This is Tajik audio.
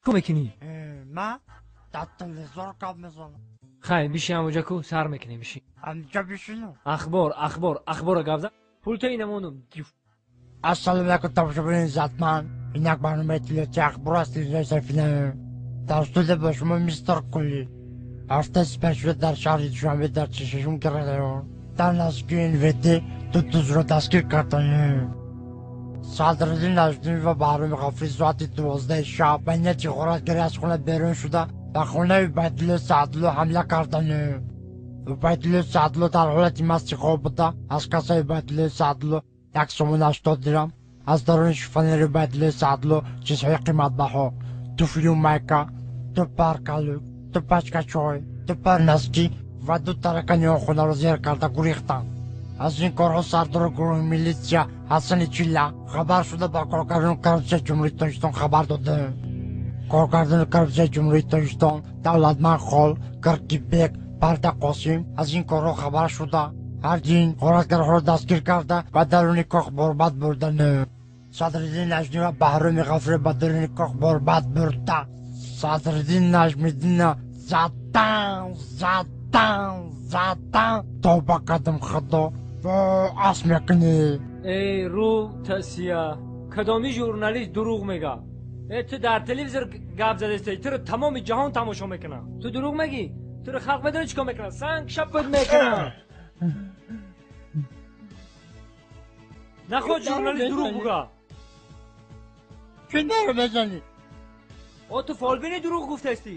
Чӣ мекунӣ? Ма дар телевизор гап мезанам. Хай, биши ҳамоҷа ку, сар мекунем, биши. Ҳамҷа бишинам? Ахбор, ахбор, ахбора гап зан. Пулта инамонум. Ассалому алайкум, тамошобинони иззатманд. Инак барномаи иттилоотии ахбор аз телевизиони Сафина. Дар студия бо шумо мистер Кулли. Ҳафтаи сипаришуда дар шаҳри Душанбе дар 46 район дар наздикии НВД ду дузро дастгир карданд. Садриддин Наҷмиддин ва Баҳроми Ғафурӣ соати 12 шаб ба нияти ғоратгарӣ аз хона берун шуда, ба хонаи Убайдулло Саъдулло ҳамла карданд. Убайдулло Саъдулло дар ҳолати масти хоб буда, аз кассаи Убайдулло Саъдулло 1 сомон 80 дирам, аз даруни шифонери Убайдулло Саъдулло чизҳои қиматбаҳо: туфлю майка, ду пар калук, ду пачка чой, ду пар носки ва ду таракани он хонаро зер карда гурехтанд. Аз ин корҳо сардори гурӯҳи милитсия Ҳасани Чилла хабар шуда, ба коргардони коррупсияи Ҷумҳурии Тоҷикистон хабар доданд. Коргардони коррупсияи Ҷумҳурии Тоҷикистон Давлатманд Хол, Киркибек, Парда Қосим аз ин корҳо хабар шуда, ҳардин ғоратгарҳоро дастгир карда, ба даруни кох борбад бурданд. Садриддин Наҷмӣ ва Баҳроми Ғафурӣ ба даруни кох борбад бурда, Садриддин Наҷмиддинна задан, задан, задан. Тавба кардам, Худо, ас мекунӣ. Эй, рӯ тасия, кадоми журналист дурӯғ мега? Э, ту дар телевизор гап задестаи, туро тамоми ҷаҳон тамошо мекунад. Ту дурӯғ мегӣ, туро халқ медони чӣ кор мекунад? Санг шаппат мекунад. Наход журналист дурӯғ буга. Чӣ наро мезанӣ? О, ту фолбини, дурӯғ гуфтастӣ.